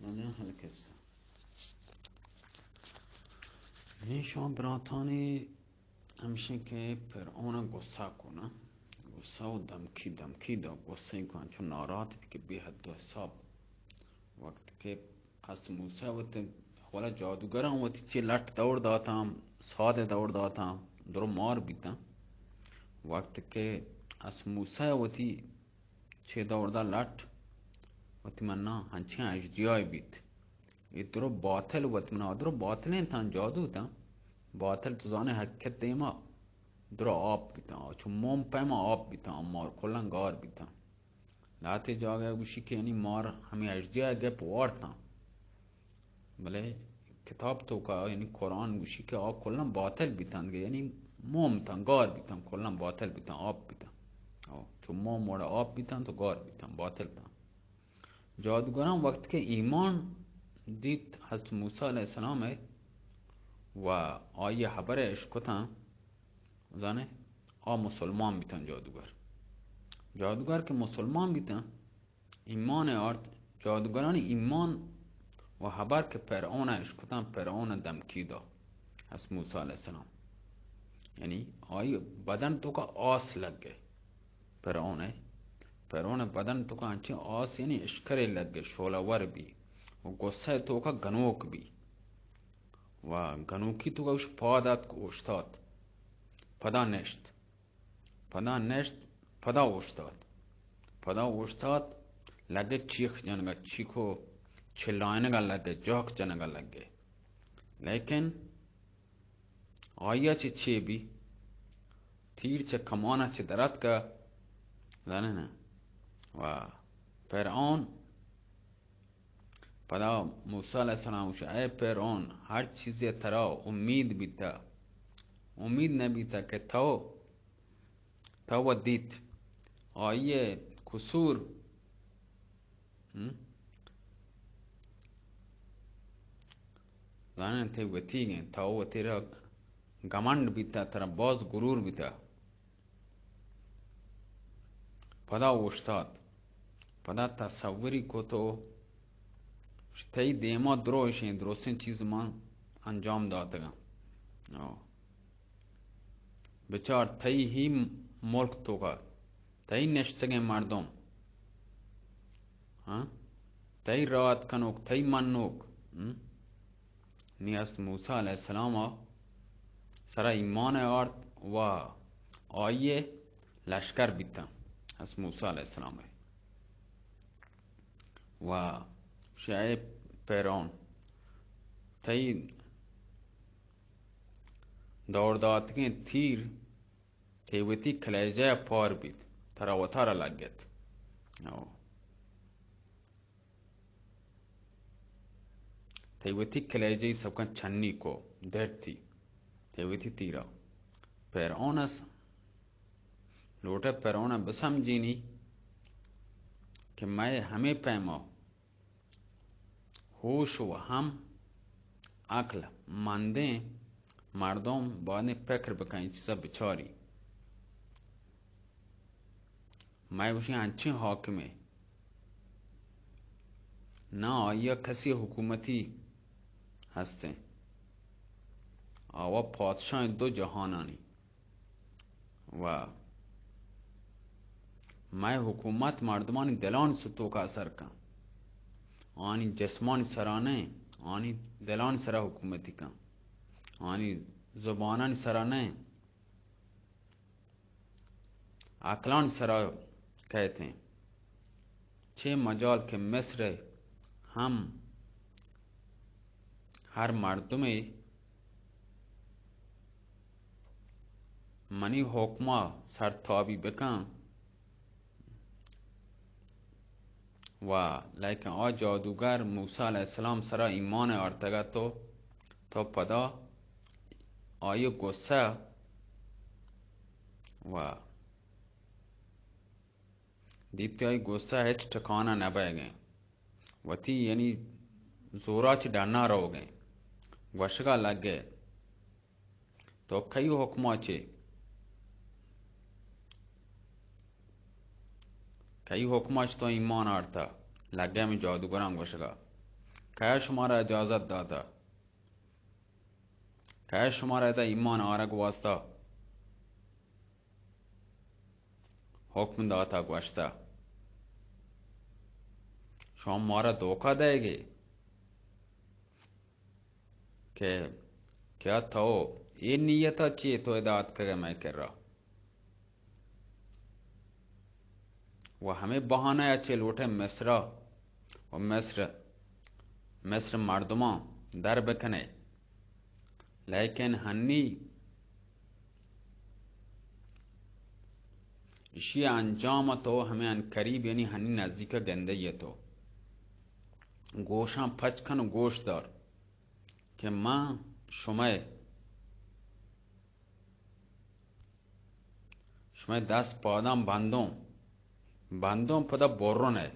القصہ۔ نی شما براتانی ہمشیں کہ فرعون غصہ کو نا، غصہ و دمکی، دمکی دا، غصہ کو انچو ناراحت بی کہ بے حد و حساب۔ وقت کہ حضرت موسیٰ وت، اولا جادوگراں وتی چے لٹ دور داتاں، ساد دور داتاں، درو مار بیتاں۔ وقت کہ حضرت موسیٰ وتی چے دور دا لٹ، وتی منا ہنچیں اژدیائے بیت۔ اے درو باطل وت منا، درو باطلیں تاں، جادو تاں۔ باطل تو زانے حقیقت دیما درو آپ بیتاں، چو موم پیما آپ بیتاں، مار کلاں گار بیتاں۔ لہتے جاگہ گوشی کہ یعنی مار ہمے اژدیا گپ وارتاں، بلے کتاب توکا یعنی قرآن گوشی کہ آ کلاں باطل بیتاں، یعنی موم تاں، گار بیتاں، کلاں باطل بیتاں، آپ بیتاں۔ او، چو موم وڑا آپ بیتاں تو گار بیتاں، باطل تاں۔ جادوگراں وقت کہ ایمان دیت حضرت موسیٰ علیہ السلام ء و آئی ء حبر ء اشکتاں، زانے، آ مسلمان بیتاں جادوگر۔ جادوگر کہ مسلمان بیتاں، ایمان آرت، جادوگرانی ایمان و حبر کہ فرعون ء اشکتاں، فرعون ء دمکی دا حضرت موسیٰ علیہ السلام۔ یعنی آئی بدن توکا آس لگے۔ فرعون ء، فرعون ء بدن توکا انچیں آس یعنی اشکرے لگے، شعلہ ور بی و غصہ توکا گنوک بی۔ و گنوکی توکا اش پاد اتک اوشتات۔ پدا نشت۔ پدا نشت، پدا اوشتات۔ پدا اوشتات، لگے چیخ جنگا، چیخو چلائنگا لگے، جاک جنگا لگے۔ لیکن آئی ء چہ چے بی؟ تیر چہ کمان ء چہ در اتک، زانے نا؟ و فرعون پدا موسیٰ علیہ السلام گوشت، اے فرعون، ہر چیزے ترا امید بیتا، امید نہ بیتا کہ تو، تو و دیت آئی ء قصور، ہم؟ زاناں تئی وتیگ انت، تو وتی را گمنڈ بیتا، ترا باز غرور بیتا۔ پدا اوشتات، پدا تصوری کت و تئی دیما دروشیں درستیں چیز من انجام داتگاں۔ آ۔ بچار، تئی ہی ملک توکا، تئی نشتگیں مردم، ہاں؟ تئی رات کنوک، تئی منوک، ہم؟ نی است موسیٰ علیہ السلام ء سرا ایمان آرت و آئی ء لشکر بیتاں۔ است موسیٰ علیہ السلام ء و شعیب پیرون، تئی دور داتگیں تیر تئی وتی کلیجہ ء پار بیت، ترا وتارا لگت۔ او۔ تئی وتی کلیجہ ء سبکاں چنی کو، درتی۔ تئی وتی تیرا۔ پیرون اس لوٹے پیرون ء بسمجینی کہ مئے ہمے پیما ہوش و ہم عقل مندیں مردم باید فکر بکن، اے چیزا بچاری۔ مئے گوشیں انچیں حاکمے، نہ آئی ء کسی حکومتی ہستیں، آوا پادشاہ دو جہانانی۔ و مئے حکومت مردمانی دلانی ستوک ء اثر کن، آنی جسمانی سرا نہ، آنی دلانی سرا حکومتی کن، آنی زبانانی سرا نہ، عقلانی سرا کئیت انت۔ چے مجال کہ مصر ء ہم ہر مردمے منی حکما سرتابی بکن و لیکن آ جادوگر موسیٰ علیہ السلام سرا ایمان آرتگ ات و تو پدا آئی غصہ و دیتی آئی غصہ ہچ ٹکانہ نہ بئیگیں۔ وتی یعنی زورا چہ ڈنا روگیں۔ گوشگا لگے، تو کئی حکما چے؟ کئی حکما چہ تو ایمان آرتا؟ لگے ہمیں جادوگراں گوشگا۔ کئے شمارا اجازت داتا؟ کئے شمارا ادا ایمان آرگ واسطہ حکم داتا، گوشتا، شما مارا دھوکہ دئیگے کہ کیا تو اے نیتا چی تو ادا اتکگے مئے کرا؟ و ہمے بہانہ ء چہ لوٹے مصر ء و مصر، مصر مردماں در بکنے، لیکن ہنی اشی انجام تو ہمے ان قریب، یعنی ہنی نزدیک گندے تو گوشاں پچ کن و گوش دار کہ من شمئے شمئے دست پاداں بندوں، بندوں پدا برن ء،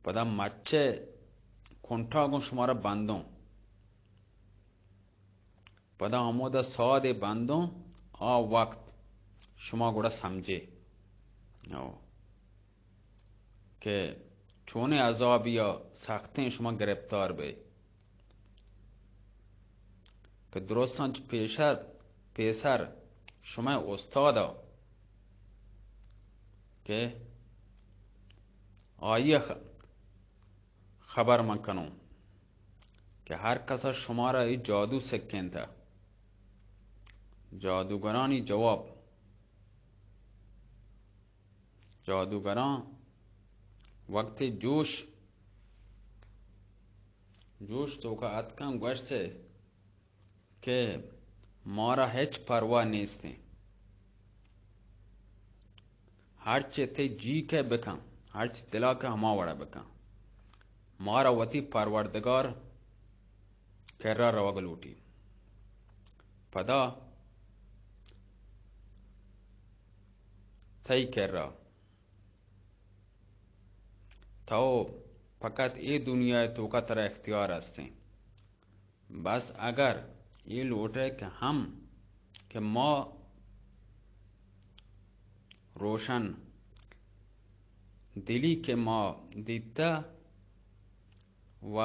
پدا مچ ء کنٹا گوں شمارا بندوں، پدا ہمودا ساد ء بندوں، آ وقت شما گڑا سمجھے۔ او۔ کہ چونیں عذابی ء سختیں شما گرفتار بئے، کہ درستاں چہ پیشر، پیسر شمئے استاد ء کہ آئی ء خ-، خبر من کنوں کہ ہر کس ء شمارا اے جادو سکینت ء جادوگرانی جواب جادوگراں وقتی جوش، جوش توکا اتکاں گوشت کہ مارا ہچ پرواہ نیستیں، ہرچے تئی جی کہ بکن، ہرچے دلا کہ ہما وڑا بکن، مارا وتی پروردگار کرا روگ لوٹی۔ پدا تئی کرا تو فقط اے دنیا ء توکا ترا اختیار ہستیں۔ بس اگر اے لوٹے کہ ہم کہ ما روشن دلی کہ ما دیتہ و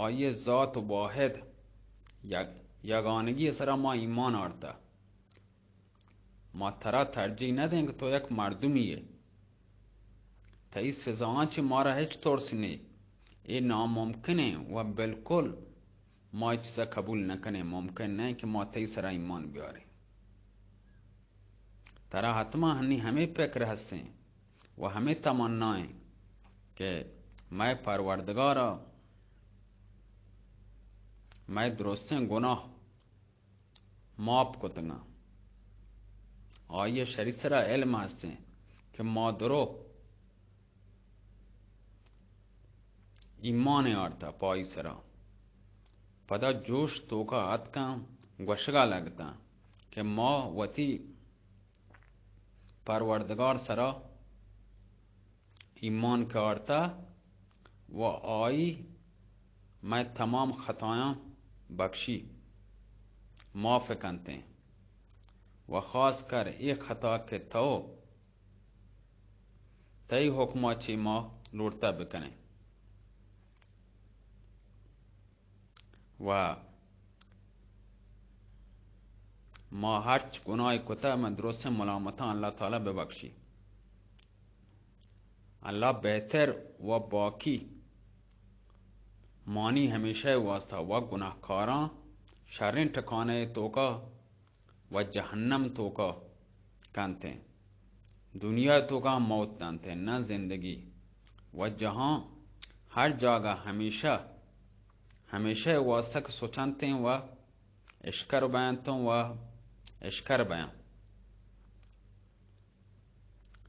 آئی ذات واحد یک-، یگانگی سرا ما ایمان آرتہ، ما ترا ترجیح نہ دیں کہ تو یک مردمی ئے۔ تئی سزااں چہ مارا ہچ ترس نے۔ اے ناممکن ایں و بالکل ما اے چیزا قبول نہ کنیں۔ ممکن نہ ایں کہ ما تئی سرا ایمان بیاریں۔ ترا حتما ہنی ہمے فکر ہستیں و ہمے تمنا ایں کہ مئے پروردگارا مئے درستیں گناہ معاف کتگاں۔ آئی ء شری سرا علم ہستیں کہ ما درو ایمان آرتا پہ آئی سرا۔ پدا جوش توکا اتکاں، گوشگا لگتاں کہ ما وتی پروردگار سرا ایمان کارتہ و آئی مئے تمام خطایاں بخشی، معاف کنتیں و خاص کر اے خطا کہ تو تئی حکما چہ ما لوٹتہ بکنیں۔ و ما ہرچ گناہے کتہ، من درستیں ملامتاں، اللہ تعالی ببخشی۔ اللہ بہتر و باقی مانی ہمیشہ واسطہ و گناہکاراں شریں ٹکانہ توکا و جہنم توکا کنتیں۔ دنیا توکا موت دنتیں، نہ زندگی۔ و جہاں ہر جاگہ ہمیشہ، ہمیشہ واسطہ کہ سوچنتیں و اشکر بینتوں و اشکر بیاں۔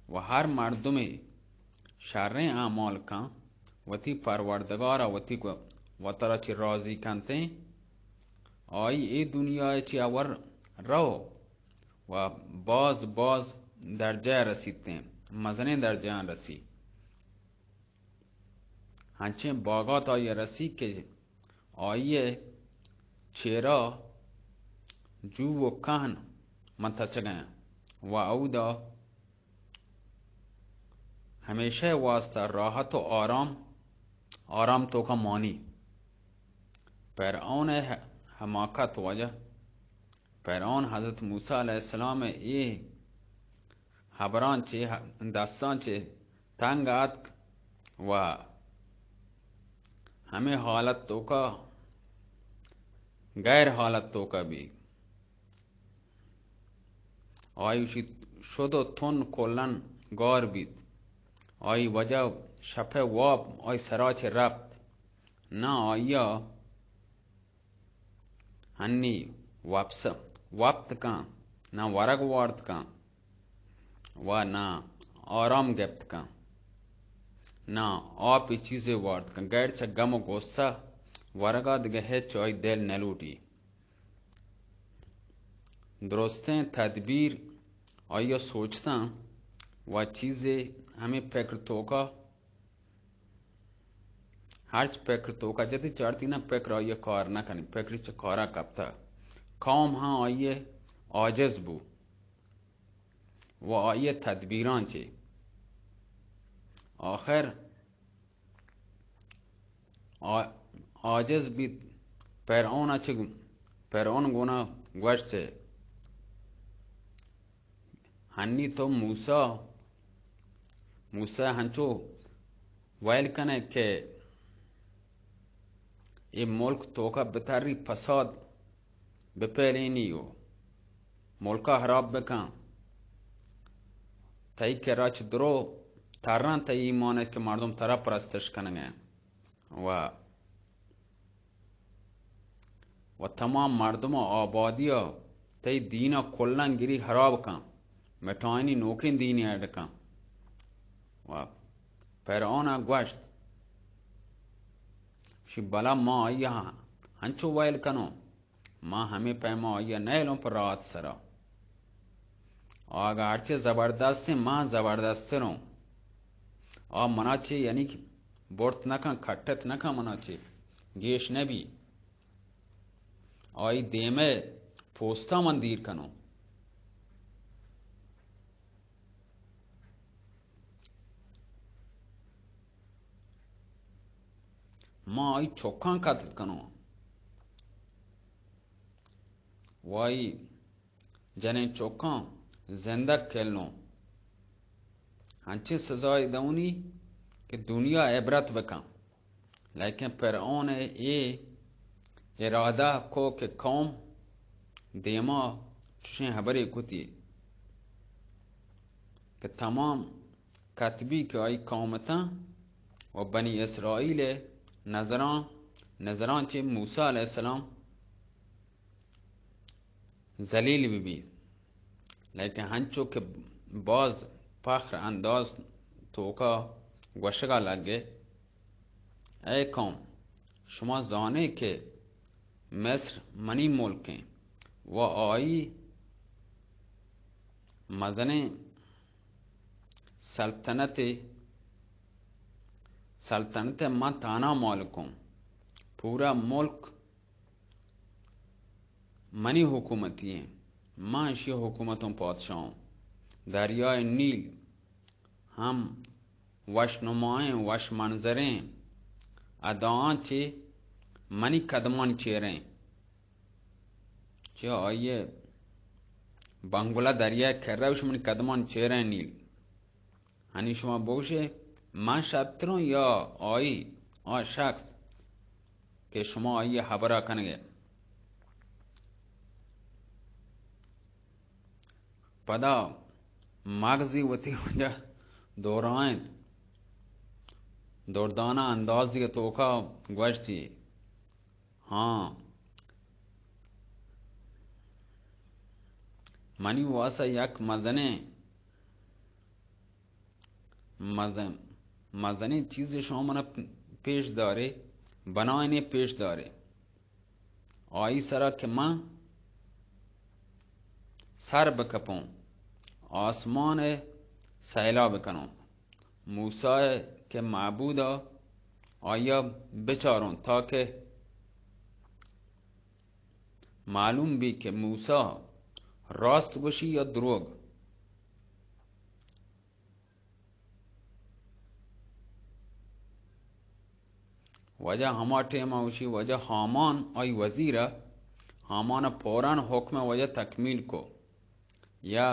و ہر مردمے شریں اعمال کن، وتی پروردگار ء وتی گو-، وترا چہ راضی کنتیں، آئی اے دنیا ء چہ اور رو و باز باز درجہ رسیتیں، مزنیں درجہ رسی۔ ہنچیں باگات آئی رسی کہ آئی ء چیرا جو و کہن من تچگاں و اودا ہمیشہ واسطہ راحت و آرام آرام توکا مانی۔ فرعون ء حماقت واجہ۔ فرعون حضرت موسی علیہ السلام ء اے حبراں چہ، دستاں چہ تنگ آتک و ہمے حالت توکا، غیر حالت توکا بی۔ آئی وشی شد و تن کلن گار بیت۔ آئی وجہ شپئے واب آئی سرا چہ رپت۔ نہ آئیا ہنی وپس، وپت کن، نہ ورگ وارت کن و نہ آرام گپت کن، نہ آپی چیزے وارت کن۔ غیر چہ گم و غصہ ورگا دگہ ہچ آئی دل نلوٹی۔ درستیں تدبیر آئیا سوچتاں و چیزے ہمے پکر توکا، ہرچ پکر توکا جتی چارتی نہ، پکر آئیا کار نہ کنی، پکری چہ کارا کپتا۔ قوم ہاں آئیے عاجز بو و آئیے تدبیراں چہ آخر آ-، عاجز بیت۔ فرعون ء چہ، فرعون گونا گوشت، ہنی تو موسی، موسی ہنچو ویل کنے کہ اے ملک توکا بتری، فساد بپیلینی و ملکا خراب بکن۔ تئی کرا چہ درو ترن تئی ایمان ء کہ مردم ترا پرستش کنگ ء و، و تمام مردم و آبادی ء تئی دین ء کلن گری خراب کن، مٹائنی نوکیں دینے اڈ کن۔ و فرعون ء گوشت، شی بلا ما آئی ء ہنچو ویل کنوں۔ ما ہمے پیما آئی ء نئیلوں پہ راحت سرا۔ آ اگاں ہرچے زبردستیں، ما زبردستروں۔ آ منا چے یعنی کہ برت نہ کن، کٹت نہ کن منا چے، گیش نہ بی۔ آئی دیمے پوستا من دیر کنوں۔ ما آئی چکاں قتل کنوں۔ و آئی جنین چکاں زندگ کلوں۔ ہنچیں سزائے دونی کہ دنیا عبرت بکن۔ لیکن فرعون ء اے ارادہ کو کہ قوم دیما چشیں ہبرے کتی کہ تمام کتبی کہ آئی قوم اتاں و بنی اسرائیل ء نظراں، نظراں چہ موسی علیہ السلام ذلیل بہ بیت، لیکن ہنچو کہ باز فخر انداز توکا گوشگا لگے، اے قوم، شما زانے کہ مصر منی ملکیں و آئی مزنیں سلطنتے، سلطنت من تانا مالکوں، پورا ملک منی حکومتی ایں، من اشی حکومتوں پادشاہوں۔ دریائے نیل ہم وش نمائیں، وش منظریں، اداں چہ منی قدمانی چیریں۔ چہ آئی بنگلہ دریائے کرہ وش منی قدمانی چیریں نیل۔ ہنی شما بگوشے، من شرتروں یا آئی، آ شخص کہ شما آئی ہبرا کنگے؟ پدا مغزی وتی وجہ دورائیں، دردانہ اندازی توکا گوشتی، ہاں، منی واسا یک مزنیں مزن، مزنیں چیزے شما منا پیش دارے، بنائینے پیش دارے۔ آئی سرا کہ من سر بکپوں، آسمان ء سیلاب کنوں۔ موسی ء کہ معبود ء آیا بچاروں تاکہ معلوم بی کہ موسی راست گوشی یا دروگ۔ واجہ ہما ٹیم ءَ اوشی، واجہ ہامان آئی وزیر ءَ، ہامان ءَ فوراً حکم ءَ واجہ تکمیل کو، یا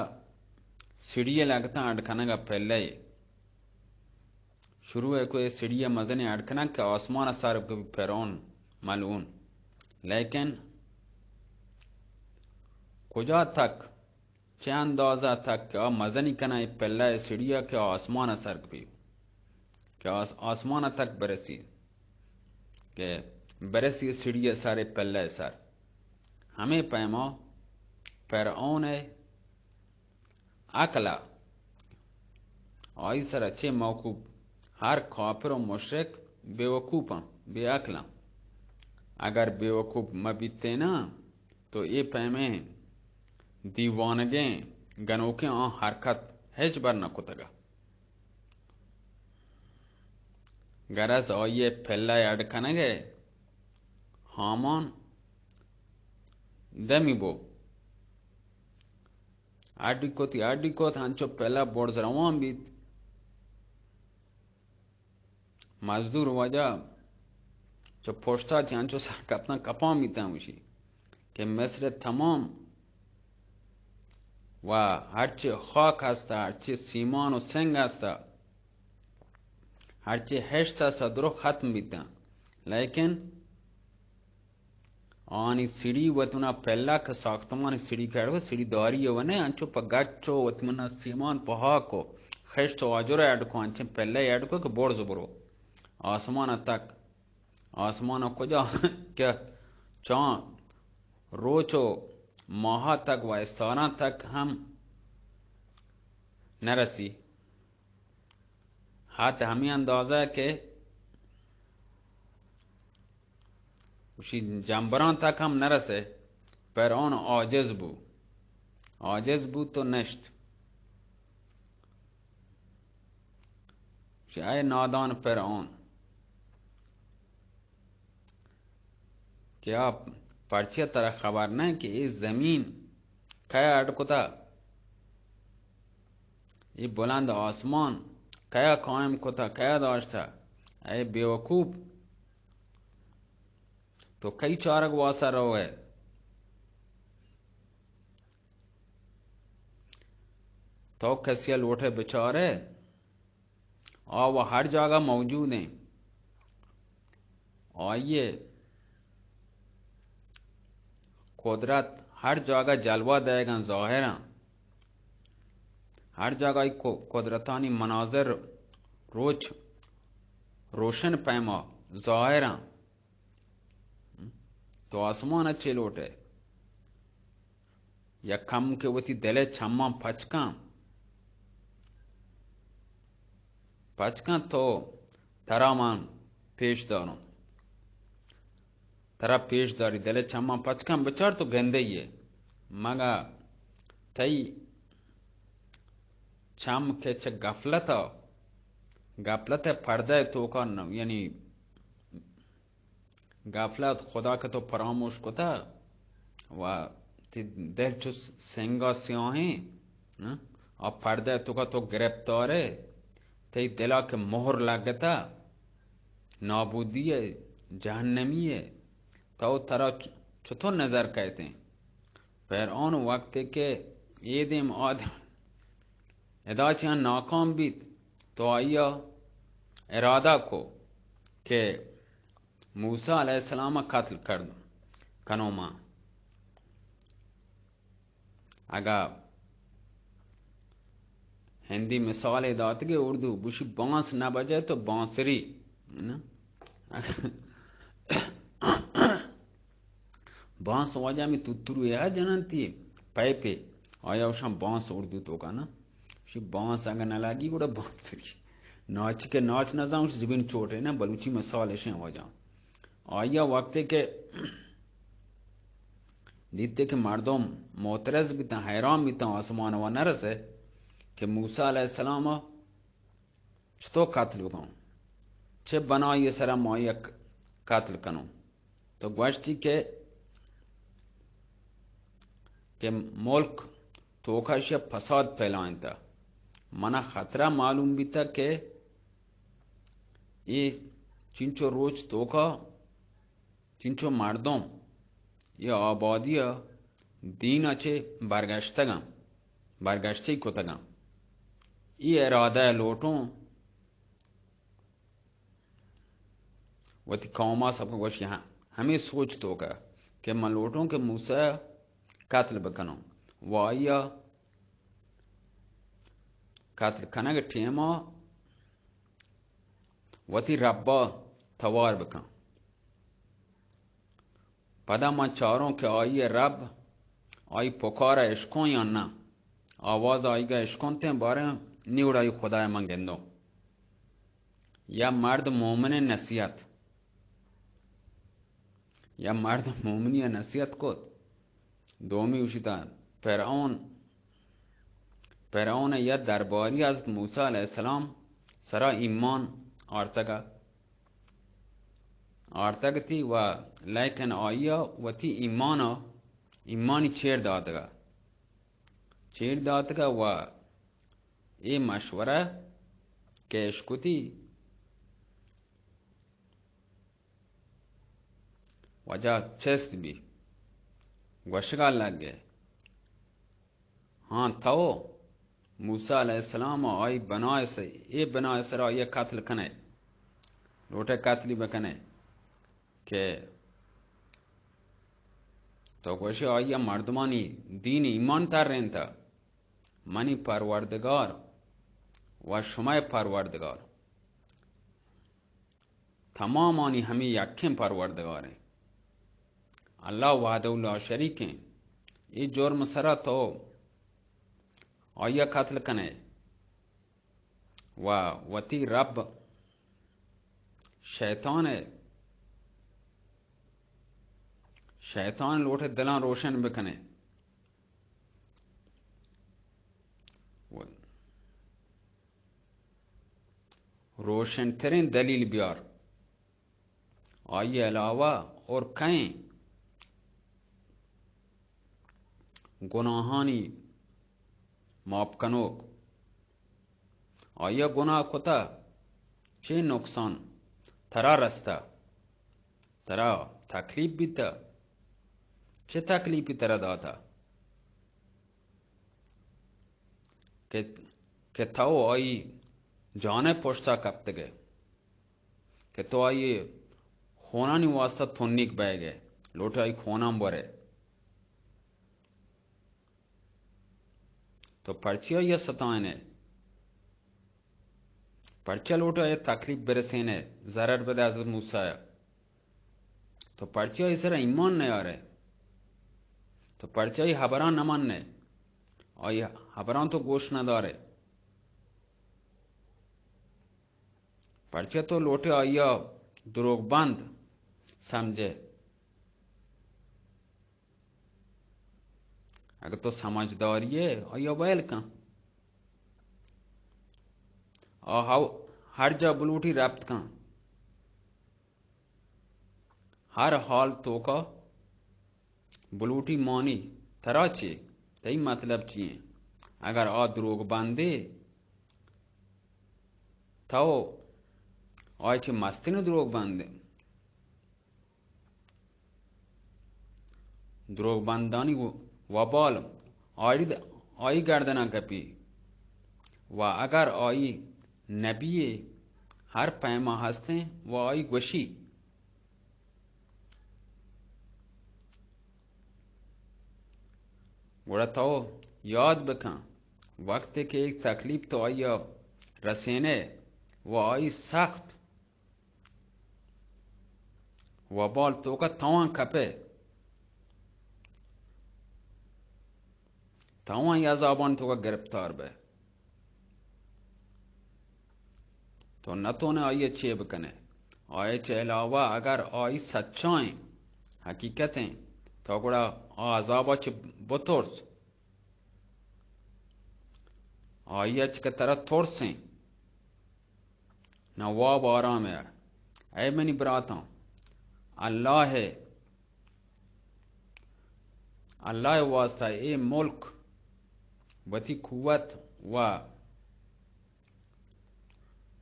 سیڑھی ءَ لگتاں اڈ کنگ ءَ پلہ ءَ شروع ءَ کو، اے سیڑھی ءَ مزنیں اڈ کنگ کہ آسمان ءَ سر بہ بی فرعون ملعون۔ لیکن کجا تک، چہ اندازہ تک کہ آ مزنی کناں اے پلہ ءِ سیڑھی ءَ کہ آسمان ءَ سر بی، کہ آس-، آسمان ءَ تک برسی، کہ برسی سیڑھی ءِ سر، اے پلہ ءِ سر۔ ہمے پیما فرعون ءِ عقل ءَ آئی سرا چے موقوف، ہر کافر و مشرک بے وقوفاں، بے عقلاں۔ اگر بے وقوف مہ بیتیناں تو اے پیمیں دیوانگیں گنوکیں آ حرکت ہچ بر نہ کتگا۔ گرز آئی ءِ پلہ ءِ اڈ کنگ ءَ ہامان دمی بو۔ اڈی کت، اڈی کت، ہنچو پلہ برز روان بیت۔ مزدور واجہ چو پشتا چہ انچو سر کپتاں کپان بیتاں، گوشی کہ مصر تمام و ہرچی خاک ہستا، ہرچی سیمان و سنگ ہستا، ہرچی ہشت ہستا، درو ختم بیتاں۔ لیکن آنی سیڑھی وت منا پلہ کہ ساختمانی سیڑھی کڑو، سیڑھی داری و نے، انچو پہ گچ و وت منا سیمان پہ ہاک و خشت و آجر اڈ کو، انچیں پلہ اڈ کو کہ برز برو آسمان تک۔ آسمان کجا کہ چاں روچ و ماہ تک و استاراں تک ہم نرسی۔ حتی ہمے اندازہ کہ گوشی جمبراں تک ہم نرسے۔ فرعون عاجز بو، عاجز بو تو نشت۔ گوشی اے نادان فرعون، کہ آ پرچہ ترا خبر نہ کہ اے زمین کئے اڈ کتا؟ اے بلند آسمان کیا قائم کتا، کیا داشتا؟ اے بیوقوف، تو کئی چارگ واسا روئے؟ تو کسی لوٹے بچارے؟ آ و ہر جاگہ موجود ہیں۔ آئیے قدرت ہر جاگہ جلوہ دئیگاں، ظاہراں۔ ہر جاگہ ای کو-، قدرتانی مناظر روچ روشن پیما ظاہراں۔ تو آسمان چے لوٹے؟ یک کم کہ وتی دل ءِ چماں پچ کن، پچ کن تو ترا من پیش داروں۔ ترا پیش داری، دل ءِ چماں پچ کن، بچار تو گندے ئے۔ مگا تئی چم کہ چہ غفلت ءَ، غفلت ءِ پردہ ءِ توکا نہ، یعنی غفلت، خدا کہ تو فراموش کتا و تی دل چو سنگا سیاہیں، ہاں؟ آ پردہ توکا تو گرفتارے، تئی دلا کہ مہر لگتا، نابودی ہے، جہنمی ہے، تو ترا چ-، چطور نظر کہتے ہیں؟ فرعون وقتے کہ اے دیم آدم ادا چیاں ناکام بیت، تو آیا ارادہ کو کہ موسی علیہ السلام قتل کر کنوں ما۔ اگا ہندی مثال داتگے اردو، بوشی بانس نہ بجے تو بانسری، نا؟ بانس واجہ می توترو ہے جننتی پیپے، آیا وشان بانس اردو توکا نا؟ شی بانس اگا نہ لگی گڑا بانسری۔ ناچ کے ناچ نہ زان، زبین چوٹے نا، بلوچی مثال اشیں واجہ۔ آیا وقتے کہ دیتے کہ مردم معترض بیتن، حیران بیتن، آسمان و نرسے کہ موسی علیہ السلام چطور قتل بکنوں؟ چہ بنائی سرا ما یک قتل کنوں؟ تو گوشتی کہ، کہ ملک توکا شی فساد پھیلائینتا۔ منا خطرہ معلوم بیتا کہ اے چنچو روچ توکا، چنچو مردم اے آبادی ءَ دین ءَ چہ برگشتگاں، برگشتئی کتگاں۔ اے ارادہ ءَ لوٹوں وتی قوم ءَ سبق گوشی، ہاں، ہمے سوچ توکا کہ من لوٹوں کہ موسی ءَ قتل بکنوں، و آئی ءَ قتل کنگ ٹیم ءَ وتی رب ءَ توار بکن۔ پدا من چاروں کہ آئی ءِ رب آئی پکار ءَ اشکن یا نہ۔ آواز آئیگا اشکنتیں، باریں نی گڑا آئی خدا ءَ من گندوں۔ یا مرد مومن ءِ نصیحت، یا مرد مومنی ءَ نصیحت کت۔ دومی گوشیت، فرعون، فرعون ءِ یک درباری حضرت موسی علیہ السلام سرا ایمان آرتگ، آرتگ تی و لیکن آئی ءَ وتی ایمان ءَ، ایمانی چیر داتگ، چیر داتگ و اے مشورہ کہ اشکتی واجہ چست بی، گوشگا لگے، ہاں، تو موسی علیہ السلام ءَ آئی بنا ءِ س-، اے بنا ءِ سرا آئی ءَ قتل کنے، لوٹے قتلی بکنے کہ تو گوشے آئی ءَ مردمانی دین ایمان ترینتا۔ منی پروردگار و شمئے پروردگار، تمامانی ہمے یکیں پروردگاریں۔ اللہ وحدہ لا شریکیں۔ اے جرم سرا تو آئی ءَ قتل کنے و وتی رب شیطان ءَ، شیطان لوٹے دلاں روشن بکنے۔ روشن تریں دلیل بیار۔ آئی علاوہ اور کئیں گناہانی معاف کنوک؟ آئی ءَ گناہ کتا، چے نقصان ترا رستا؟ ترا تکلیف بیتا؟ چے تکلیفی ترا داتا کہ، کہ تو آئی جان ءِ پشتا کپتگے، کہ تو آئی خونانی واسطہ تنیگ بئیگے، لوٹے آئی خونان برے؟ تو پرچی آئی ءَ ستائنے؟ پرچا لوٹے آئی ءَ تکلیف برسینے، ضرر بدے حضرت موسی ءَ؟ تو پرچا آئی سرا ایمان نیارے؟ تو پرچا آئی حبران نمنے؟ آئی حبران تو گوش ندارے؟ پرچا تو لوٹے آئی ءَ دروگ بند سمجھے؟ اگہ تو سمجھداری ئے، آئی ءَ ویل کن۔ آ ہو-، ہر جا بلوٹی رپت کن۔ ہر حال توکا بلوٹی مانی۔ ترا چے؟ تئی مطلب چی ایں؟ اگر آ دروگ بندے، تو آئی چے مستین دروگ بندے؟ دروگ بندانی و-، وبال آئی، آئی گردنا کپی۔ و اگر آئی نبی ہر پیما ہستیں و آئی گوشی، گڑا تو یاد بکن، وقتے کہ ایک تکلیف تو آئی رسینے و آئی سخت وبال توکا توان کپے، توان ای عذابان توکا گرفتار بے۔ تو نتونے آئی چے بکنے۔ آئی چے علاوہ اگر آئی سچائیں، حقیقتیں، تو گڑا آ عذابا چے بترس۔ آئی چے کہ ترا ترسیں۔ نہ واب آرام ء۔ اے منی براتاں، اللہ ء، اللہ ء واسطہ اے ملک وتی قوت و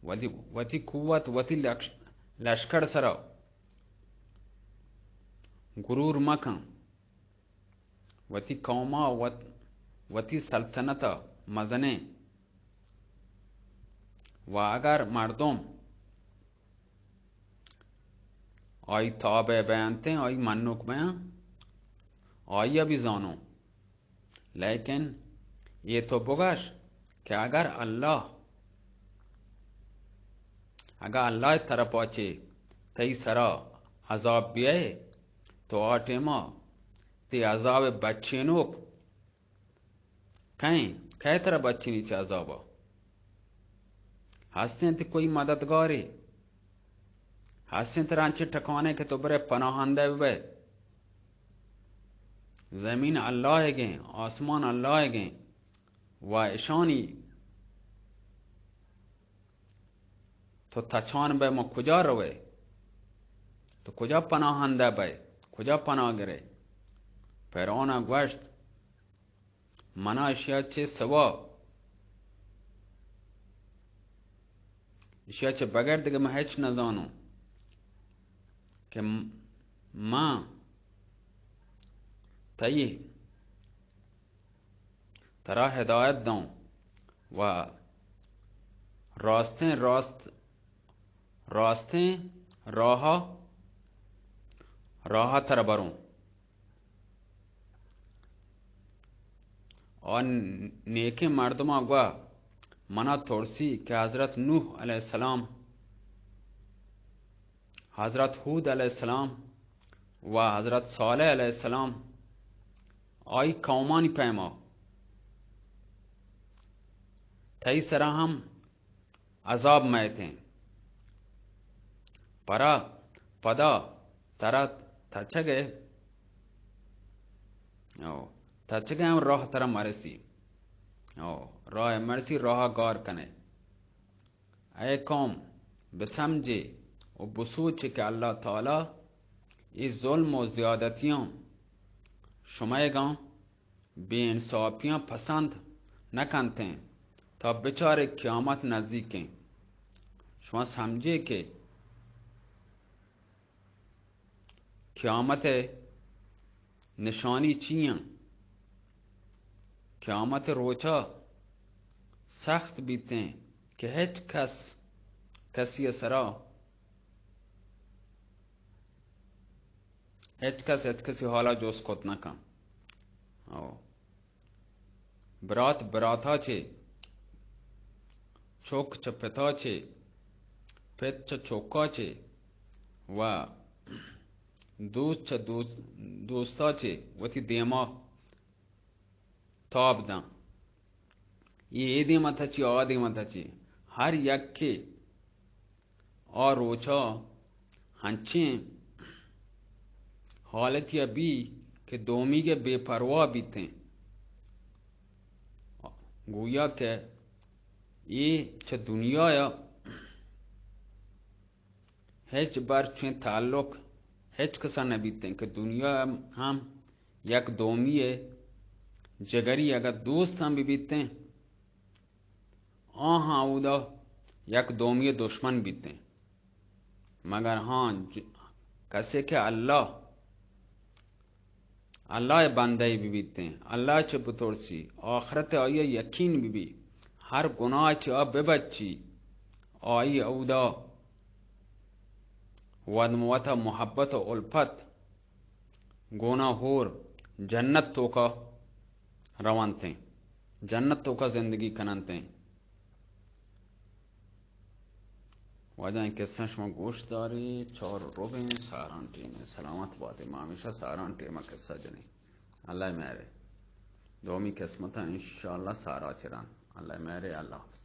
وتی، وتی قوت، وتی لکش-، لشکر سرا غرور مکن، وتی قوما وت-، وتی سلطنتا مزنیں، و اگر مردم آئی تابع بیانتیں، آئی منوک بیان، آئی بھی زانو۔ لیکن یہ تو بگش کہ اگر اللہ، اگر اللہ طرفا چے تئی سرا عذاب بیائے، تو آ ٹیما تی عذاب بچینوک کئیں؟ کئے ترا بچینی چہ عذابا؟ ہستیں تی کوئی مددگارے؟ ہستیں ترا انچیں ٹکانے کہ تو برے پناہندہ ببئے؟ زمین اللہ گیں، آسمان اللہ گیں، و اشانی تو تچان بئے، ما کجا روئے؟ تو کجا پناہندہ بئے؟ کجا پناہ گرئے؟ فرعونا گوشت، منا اشیا چے سوا، اشیا چے بغیر دگہ من ہچ نزانوں کہ م-، من تئی ترا ہدایت دوں و راستیں راست، راستیں راہا، راہا ترا بروں۔ آ نیکیں مردماں گوا منا ترسی کہ حضرت نوح علیہ السلام، حضرت ہود علیہ السلام و حضرت صالح علیہ السلام آئی قومانی پیما تئی سرا ہم عذاب مئیتیں۔ پرا پدا ترا تچگے، او، تچگے ہم راہ ترا مرسی۔ او، راہ مرسی، راہ گار کنے۔ اے قوم، بسمجے و بسوچے کہ اللہ تعالی اے ظلم و زیادتیاں شمئیگاں بے انصافیاں پسند نہ کنتیں، تا بچارے قیامت نزیکیں۔ شما سمجھے کہ قیامت نشانی چی ایں؟ قیامت روچا سخت بیتیں کہ ہچ کس کسی سرا ہچ کس ہچ کسی حالا جست کت نہ کن۔ او۔ برات براتا چے، چک چہ پتا چے، پت چہ چکا چے و دوست چہ دوست، دوستا چے وتی دیما تاب داں۔ اے، اے دیما تچی، آ دیما تچی۔ ہر یکے آ روچا ہنچیں حالتیا بی کہ دومیگے بے پرواہ بیتیں۔ گویا کہ اے چہ دنیایا ہچ بر چویں تعلق ہچ کسا نہ بیتیں کہ دنیا ہم یک دومی جگری اگاں دوست ہم بہ بیتیں، آہاں اودا یک دومی دشمن بیتیں۔ مگر ہاں ج-، کسے کہ اللہ اللہ ءِ بندہ بہ بیتیں، اللہ چہ بترسی، آخرت ءَ آئی ءَ یقین بہ بی، ہر گناہ چہ آ بہ بچی، آئی اودا ودموت ءَ محبت ءُ الفت گونا ہور جنت توکا رونتیں، جنت توکا زندگی کننتیں۔ واجہ ایں قصہ شما گوش داری، چار روبیں ساران ٹیم ءَ۔ سلامت باتے، ما ہمیشہ ساران ٹیم ءَ قصہ جنیں۔ اللہ مہرے۔ دومی قسمت ءَ انشاءاللہ سارا چران۔ اللہ مہرے، اللہ حافظ۔